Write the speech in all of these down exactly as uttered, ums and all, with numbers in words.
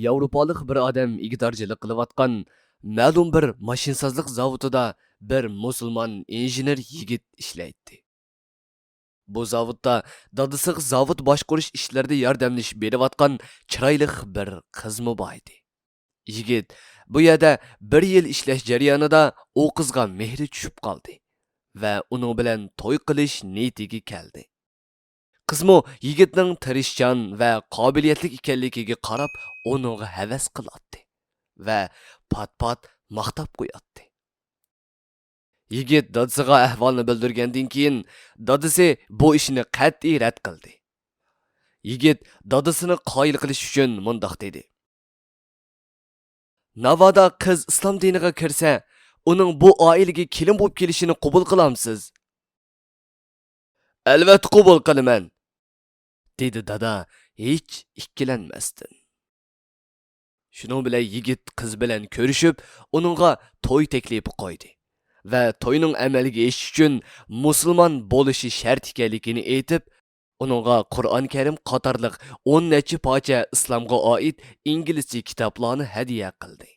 ياۋروپالىق بىر ئادەم ئىگىدارچىلىق قىلىۋاتقان مەلۇم بىر ماشىنىسازلىق زاۋۇتىدا بىر مۇسۇلمان ئىنژېنېر يىگىت ئىشلەيتتى. بۇ زاۋۇتتا دادىسىغا زاۋۇت باشقۇرۇش ئىشلىرىدا ياردەملىشىپ بېرىۋاتقان چىرايلىق بىر قىزمۇ بار ئىدى. يىگىت بۇ يەردە بىر يىل ئىشلەش جەريانىدا ئۇ قىزغا مېھرى چۈشۈپ قالدى ۋە ئۇنىڭ بىلەن توي قىلىش نىيىتىگە كەلدى. قىزمۇ يىگىتنىڭ تىرىشچان ۋە قابىلىيەتلىك ئىكەنلىكىگە قاراپ، ئۇنىڭغا ھەۋەس قىلاتتى ۋە پات-پات ماختاپ قوياتتى. يىگىت دادىسىغا ئەھۋالنى بىلدۈرگەندىن كېيىن، دادىسى بۇ ئىشنى قەتئىي رەت قىلدى. يىگىت دادىسىنى قايىل قىلىش ئۈچۈن مۇنداق دېدى: «ناۋادا قىز ئىسلام دىنىغا كىرسە، ئۇنىڭ بۇ ئائىلىگە كېلىن بولۇپ كېلىشىنى قوبۇل قىلامسىز؟» «ئەلۋەتتە قوبۇل قىلىمەن»، دېدى دادا ھېچ ئىككىلەنمەستىن. شۇنىڭ بىلەن يىگىت قىز بىلەن كۆرۈشۈپ، ئۇنىڭغا توي تەكلىپى قويدى ۋە توينىڭ ئەمەلگە ئېشىشى ئۈچۈن مۇسۇلمان بولۇشى شەرت ئىكەنلىكىنى ئېيتىپ، ئۇنىڭغا قۇرئان كەرىم قاتارلىق ئون نەچچە پارچە ئىسلامغا ئائىت ئىنگلىزچە كىتابلارنى ھەدىيە قىلدى.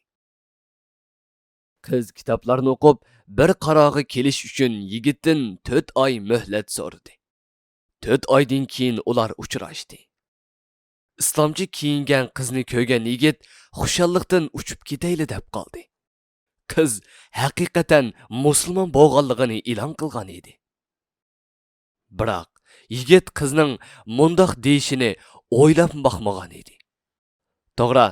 قىز كىتابلارنى ئوقۇپ، بىر قارارغا كېلىش ئۈچۈن يىگىتتىن تۆت ئاي مۆھلەت سورىدى. تۆت ئايدىن كېيىن ئۇلار ئۇچراشتى. ئىسلامچە كىيىنگەن قىزنى كۆرگەن يىگىت خۇشاللىقتىن ئۇچۇپ كېتەيلى دەپ قالدى. قىز ھەقىقەتەن مۇسۇلمان بولغانلىقىنى ئېلان قىلغان ئىدى. بىراق، يىگىت قىزنىڭ مۇنداق دېيىشىنى ئويلاپمۇ باقمىغان ئىدى. توغرا،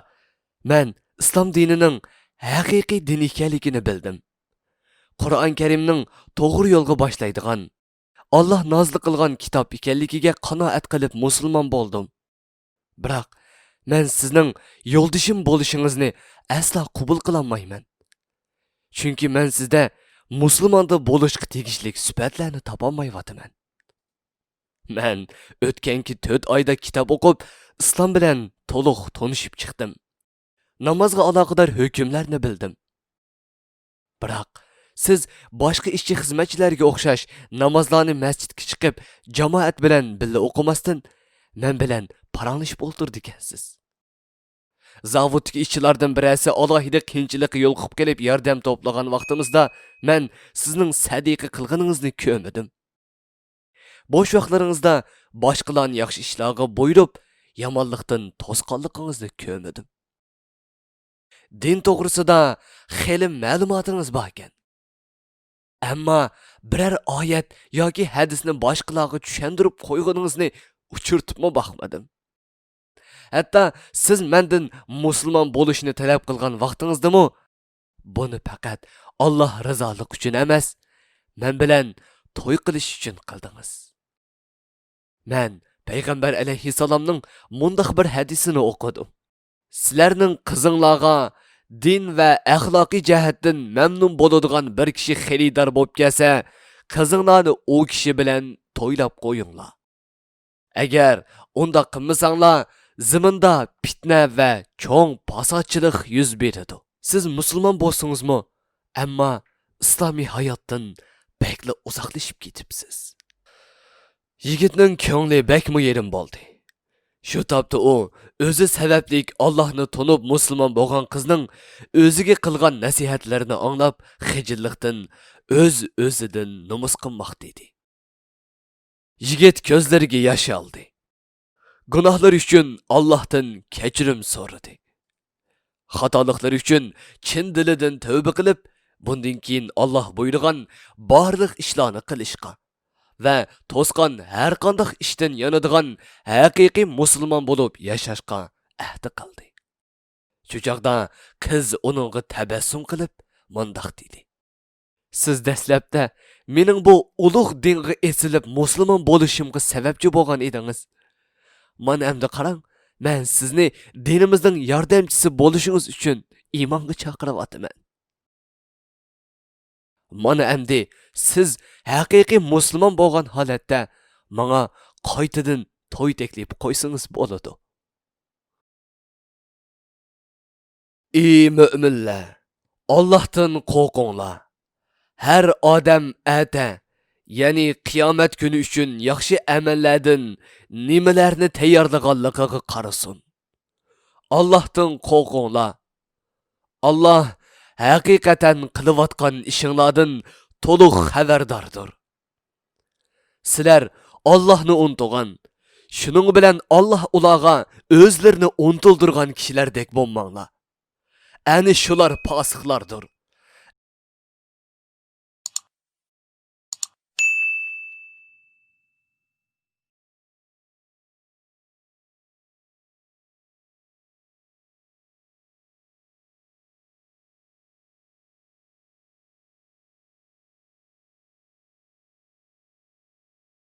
مەن ئىسلام دىنىنىڭ ھەقىقىي دىن ئىكەنلىكىنى بىلدىم. قۇرئان كەرىمنىڭ توغرا يولغا باشلايدىغان، ئاللا نازىل قىلغان كىتاب ئىكەنلىكىگە قانائەت قىلىپ مۇسۇلمان بولدۇم. بىراق، مەن سىزنىڭ يولدىشىم بولۇشىڭىزنى ئەسلا قوبۇل قىلالمايمەن. چۈنكى مەن سىزدە مۇسۇلماندا بولۇشقا تېگىشلىك سۈپەتلەرنى تاپالمايۋاتىمەن. مەن ئۆتكەنكى تۆت ئايدا كىتاب ئوقۇپ، ئىسلام بىلەن تولۇق تونۇشۇپ چىقتىم. نامازغا ئالاقىدار ھۆكۈملەرنى بىلدىم. بىراق، سىز باشقا ئىشچى خىزمەتچىلەرگە ئوخشاش نامازلارنى مەسچىتكە چىقىپ، جامائەت بىلەن بىللە ئوقۇماستىن، مەن بىلەن پاراڭلىشىپ ئولتۇرىدىكەنسىز. زاۋۇتتىكى ئىشچىلاردىن بىرەرسى ئالاھىدە قىيىنچىلىققا يولۇقۇپ قېلىپ ياردەم توپلىغان ۋاقتىمىزدا، مەن سىزنىڭ سەدىقە قىلغىنىڭىزنى كۆرمىدىم. بوش ۋاقىتلىرىڭىزدا باشقىلارنى ياخشى ئىشلارغا بۇيرۇپ، يامانلىقتىن توسقانلىقىڭىزنى كۆرمىدىم. دىن توغرىسىدا خېلى مەلۇماتىڭىز باركەن. ئەمما بىرەر ئايەت ياكى ھەدىسنى باشقىلارغا چۈشەندۈرۈپ قويغىنىڭىزنى ئۇچرىتىپمۇ باقمىدىم. ھەتتا سىز مەندىن مۇسۇلمان بولۇشنى تەلەپ قىلغان ۋاقتىڭىزدىمۇ، بۇنى پەقەت ئاللا رىزالىقى ئۈچۈن ئەمەس، مەن بىلەن توي قىلىش ئۈچۈن قىلدىڭىز. مەن پەيغەمبەر ئەلەيھىسسالامنىڭ مۇنداق بىر ھەدىسىنى ئوقۇدۇم: «سىلەرنىڭ قىزىڭلارغا دىن ۋە ئەخلاقىي جەھەتتىن مەمنۇن بولىدىغان بىر كىشى خېرىدار بولۇپ كەلسە، قىزىڭلارنى ئۇ كىشى بىلەن تويلاپ قويۇڭلار. ئەگەر ئۇنداق قىلمىساڭلار، زېمىندا پىتنە ۋە چوڭ پاساتچىلىق يۈز بېرىدۇ.» سىز مۇسۇلمان بولسىڭىزمۇ، ئەمما ئىسلامىي ھاياتتىن بەكلا ئۇزاقلىشىپ كېتىپسىز. يىگىتنىڭ كۆڭلى بەكمۇ يېرىم بولدى. شۇ تاپتا ئۇ ئۆزى سەۋەبلىك ئاللاھنى تونۇپ مۇسۇلمان بولغان قىزنىڭ ئۆزىگە قىلغان نەسىھەتلىرىنى ئاڭلاپ، خىجىللىقتىن ئۆز-ئۆزىدىن نومۇس قىلماقتا ئىدى. يىگىت كۆزلىرىگە ياش ئالدى. گۇناھلىرى ئۈچۈن ئاللاھتىن كەچۈرۈم سورىدى. خاتالىقلىرى ئۈچۈن چىن دىلىدىن تەۋبە قىلىپ، بۇندىن كېيىن ئاللاھ بۇيرۇغان بارلىق ئىشلارنى قىلىشقا ۋە توسقان ھەرقانداق ئىشتىن يانىدىغان ھەقىقىي مۇسۇلمان بولۇپ ياشاشقا ئەھدى قىلدى. شۇ چاغدا قىز ئۇنىڭغا تەبەسسۇم قىلىپ مۇنداق دېدى: «سىز دەسلەپتە مېنىڭ بۇ ئۇلۇغ دىنغا ئېسىلىپ مۇسۇلمان بولۇشۇمغا سەۋەبچى بولغان ئىدىڭىز. مانا ئەمدى قاراڭ، مەن سىزنى دىنىمىزنىڭ ياردەمچىسى بولۇشىڭىز ئۈچۈن ئىمانغا چاقىرىۋاتىمەن. مانا ئەمدى سىز ھەقىقىي مۇسۇلمان بولغان ھالەتتە ماڭا قايتىدىن توي تەكلىپى قويسىڭىز بولىدۇ.» ئى مۆمىنلەر، ئاللاھتىن قورقۇڭلار! ھەر ئادەم ئەتە، يەنى قىيامەت كۈنى ئۈچۈن ياخشى ئەمەللەردىن نېمىلەرنى تەييارلىغانلىقىغا قارىسۇن. ئاللاھتىن قورقۇڭلار. ئاللاھ ھەقىقەتەن قىلىۋاتقان ئىشىڭلاردىن تولۇق خەۋەرداردۇر. سىلەر ئاللاھنى ئۇنتۇغان، شۇنىڭ بىلەن ئاللاھ ئۇلارغا ئۆزلىرىنى ئۇنتۇلدۇرغان كىشىلەردەك بولماڭلار. ئەنە شۇلار پاسىقلاردۇر.